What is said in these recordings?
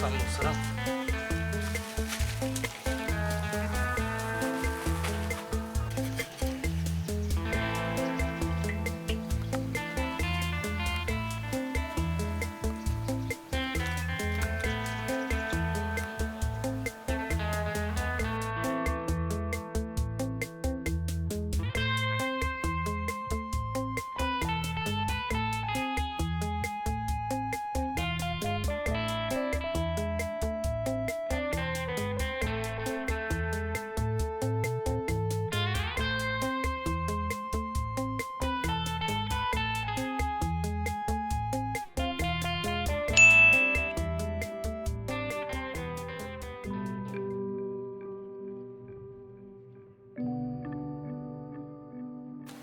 سلام، سلام۔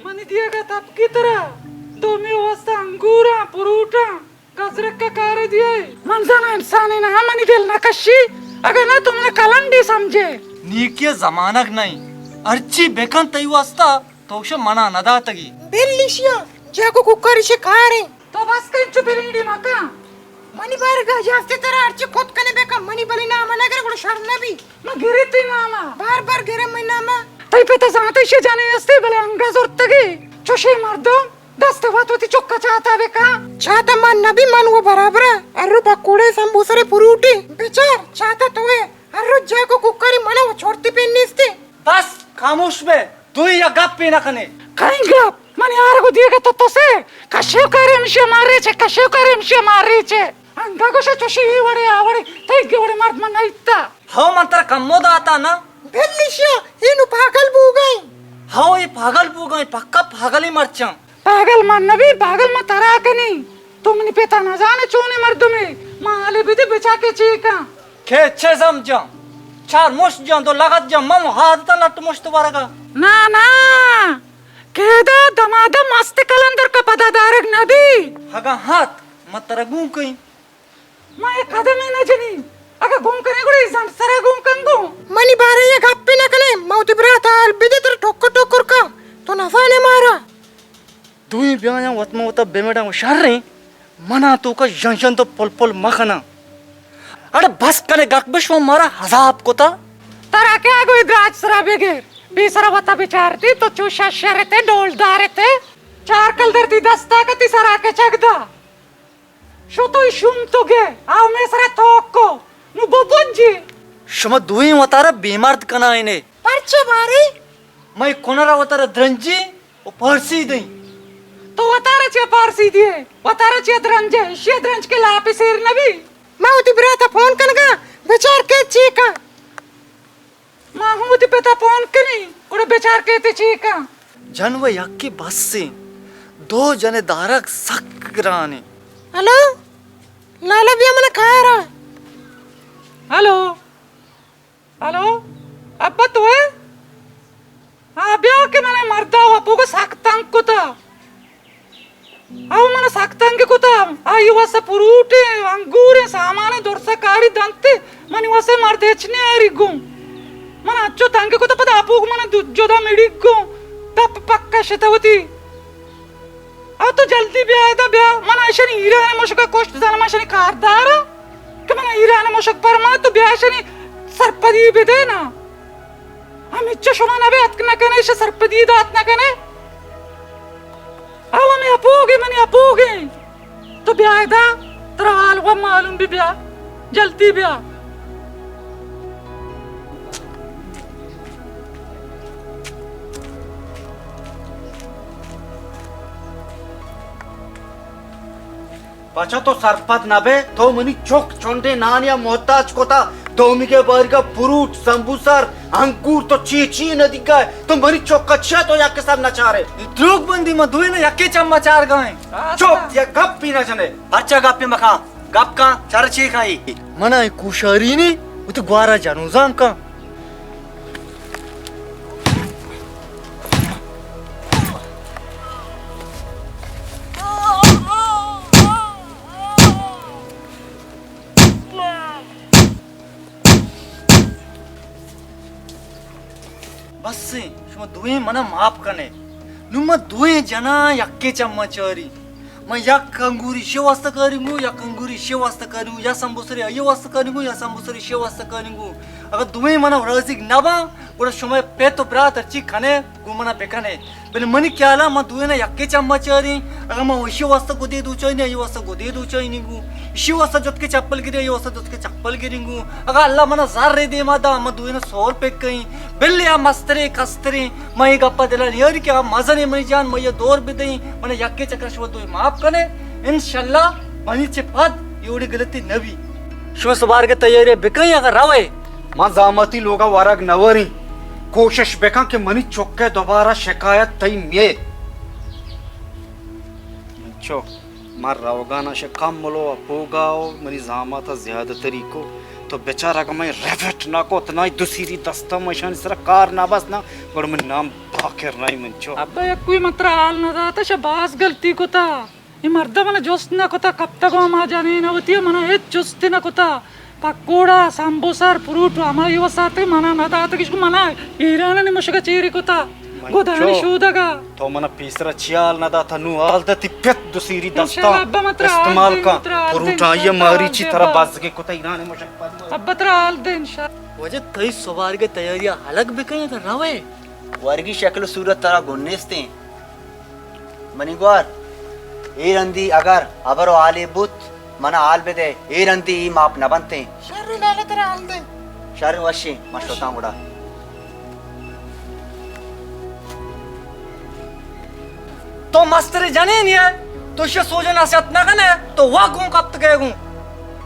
منی دیگا تپکی ترا، دومی واسطہ انگوراں، پروٹاں، گزرکا کارے دیئے۔ من زاناں انسانے نہ، منی دل نہ کشی، اگہ نہ تو من کلنڈی سمجھے۔ نیکی زمانگ نہیں، ہرچی بکن تئی واسطہ، تو گوشے منا نداتگی۔ بل ایشیا، جاگو کوکار ایشی کاریں۔ تو بس کن، چو بلیڈی مکن۔ منی بارگا جاستے ترا ہرچی کت کنے بکن، منی بلی نام نگر گڑا شر نبی۔ ما گرے تئی ناما۔ بار بار گرے منی ناما۔ تئی پتا زانتے ایشی جنے استے بلے انگا زرتگی۔ چوشے مردم دست وت وتی چکا چاتا بکن۔ چاتا من نبی، من و برابرا۔ ارو پکوڑے سمبوسرے پروٹی۔ بچار، چاتا توے۔ ارو جاگو کوکاری منا و چھوڑتی پین نیستے۔ بس، خاموش بے۔ دوئی یک گپے نہ کنے۔ کئیں گپ؟ منی آرگ و دیگ ء تو تسے؟ کشے و کارے ہمشی ء مارے چے، کشے و کارے ہمشی ء مارے چے۔ انگا گوشے چوشی اے وڑے آ وڑے، تئی گے وڑے مرد من نہ ایتا۔ ہو من ترا کمو داتا نا۔ بل ایشیا، اے نو پاگل بوگا ایں۔ ہو اے پاگل بوگا ایں، پکا پاگل ایں مرچاں۔ پاگل من نبی، پاگل من ترا کنی۔ تو منی پتا نزانے چونیں مردمے۔ ما حالے بدے بچا کے چے کن۔ کہ چزم جان، چار مشت جان، دو لغت جان، من عادت لٹ مشت ورگا۔ نا، نا، کیدا دمادم مست کلندر کا پدا دارگ نبی۔ اگاں ہات، من ترا گون کئیں۔ ما یک قدمے نہ جنی۔ اگاں گون کنے گڑا اے زنڈ سرا گون کن گوں۔ منی بارے یہ گپے نہ کنے، ما وتی برات حال بدے تر ٹکر ٹکر کا۔ تو نزانے مارا۔ دوئیں بیایاں وت ما وتا بمڑاں و شریں، منا توکا ژن ژن تو پل پل مکناں۔ اڑے بس کنے گک بش و مارا عذاب کتا۔ ترا کیا گوئی دراج سرا بگر، بی سرا وتا بچارتی تو چو ششرتے ڈولدارتے، چار کلدر تی دستا کتی سرا کے چک دا۔ شتوئی شوم تو گے، آ مے سرا توک کو، نو بو پنجی۔ شما دوئیں وتارا بے مرد کنائینے۔ پرچے بارے؟ مئے کنرا وتارا درنجی و پارسی دیں۔ تو وتارا چیا پارسی دیے؟ وتارا چیا درنجے؟ اشیا درنج کے لاپے سیر نبی۔ ما وتی براتا فون کنگا، بچار کے چی کن۔ ما ہوں وتی پتا پون کنی، گڑا بچار کے تے چی کن۔ جن و یکی بس ایں، دو جنے دارگ سک گران ایں۔ ہلو، لالا بیا من کارا۔ ہلو، ہلو، ابا تو ئے؟ ہاں، بیا کہ من مردا و پوگ سک تنگ کتا۔ او من سک تنگ کتا، آئی واسطہ پروٹیں، انگوریں، سامانیں درسا کاری دنتے، منی واسطہ مرد ہچ نیاری گوں۔ من انچو تنگ کتا، پدا اپوگ من دو جدا مڑی گوں، دپ پک کشتا وتی۔ او تو جلدی بیا ادا بیا، من اشانی ایران مشک کشت زن، من اشانی کاردار کہ من ایران مشک پر ما تو بیا اشانی سرپدی بدے نا۔ ہمچو شما نبے اتک نہ کنے، ایشی سرپدی دات نہ کنے۔ او ہمے اپوگے، منی اپوگے۔ تو بیا ادا، ترا حال و معلوم بی، بیا۔ جلدی بیا۔ بچا تو سرپد نہ بے، تو منی چک چنڈے نانیا محتاج کتا، دومیگے باریگا پروٹ، سمبوسر، انگور تو چی چی نہ دیگا ہے، تو منی چکا چیا تو یک سر نہ چارے؟ دروگ بندی، ما دوئینا یکے چما چارگا ہیں۔ چپ، یک گپ بھی نہ جنے۔ پرچا گپ مکا، گپ کا چر چی کھائی؟ منا کوشاری نے، وہ تو گوارا جنوزان کا۔ بس ایں، شما دوئیں منا معاف کنے۔ نوں ما دوئیں جناں یکے چماں چاری۔ من یک انگوری شے واسطہ کارینگو، یک انگوری شے واسطہ کارینگو، یا سمبوسرے آئی واسطہ کارینگو، یا سمبوسرے شے واسطہ کارینگو۔ اگر دوئیں منا راضی نہ باں، گڑا شما پت و برات ہرچی کنے، گوں منا بکنے۔ بلے منی خیالا من دوئینا یکے چما چاریں۔ اگر من ایشی واسطہ گدے دوچائینی، آئی واسطہ گدے دوچائینگو۔ ایشی واسطہ جتکے چپل گریں، آئی واسطہ جتکے چپل گرینگو۔ اگر اللہ منا زر دیما دا، من دوئینا سور پکئیں۔ بلے آ مستریں کستریں، من اے گپا دلا نیاری کہ آ مزنیں منی جان، من یہ دور بدئیں، من یکے چکر شما دوئیں معاف کنے۔ انشاءاللہ منی چہ پد یہ وڑی غلطی نبی۔ شما سبارگے تیاری بکئیں اگر روئے۔ من زاماتی لوگا ورگ نہ وریں۔ کوشش بکن کہ منی چکے دوبارہ شکایت تئی میئے۔ چو من روگانا شہ کم ملو ء پوگا و منی زامات ء زیادہ تری کو۔ تو بچار اگہ من رفٹ نہ کو، تنائی دو سیری دستا من اشانی سرا کار نہ بس نا، گڑا من نام باکر نائی من چو۔ ابا یکوئی من ترا حال نہ داتا، شہ باز غلطی کتا۔ اے مرد ء من جست نہ کتا، کپتگ و ہما جنین ء وتی ء من ء ہچ جست نہ کتا۔ پکوڑا، سمبوسر، پروٹ و ہمائی وساتگ من ء نہ داتگ، اشکو من ء ایران ء مشگ چیری کتا۔ من گدانی چو شودگ ء۔ تو من ء پیسرا چی حال نہ داتا، نوں حال داتی پت دو سیری دستاں انشاءاللہ ابا من ترا حال استعمال دیں، کن۔ من ترا حال دیں، پروٹائی انشاءاللہ ماری چی ترا بازگے کتا ایران مشگ پد۔ ابا ترا حال دیں انشاءاللہ۔ واجہ تئی سوارگ ء تیاری ء ہلک بکن یا روئے؟ ورگی شکل و صورت ترا گون نیستیں۔ منی گوار، اے رندی اگر ہبر و حالے بوت، منا حال بدے، اے رندی ای ماپ نہ بنتیں۔ شر لالا ترا حال دے۔ شر وشیں، من شتاں گڑا۔ تو مستر جنین ئے، تو شے سوج نصیحت نہ کنے، تو وا گوں کپت گئے گوں۔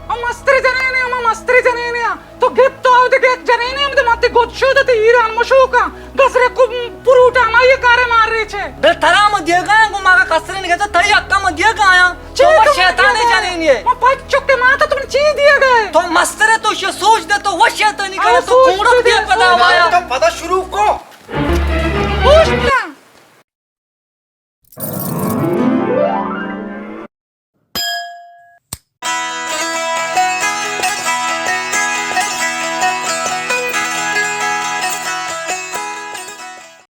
ہم مستر جنین ئے، ہم مستر جنین ئے۔ تو گپت تو اود گیت جنینے ہم دے ماتی گد شو دے ایران مشوکاں گزرے کو پروٹا ما یہ کارے مار ریچے۔ بل ترا ما دیگا ہیں، گو ماگا کسرے نگے تو تئی حقا ما دیگا ہیں۔ چی تو تو شیطان دیگا ہے؟ جنین ئے۔ ما پچ چکے ماتا تم چی دیگا ہے؟ تو مسترے تو شے سوچ دے تو وہ شیطانی کرے تو سوچ کونڑک دے دے پدا سوچ وایا۔ دے۔ تو پدا شروع کو۔ ہوش نہ۔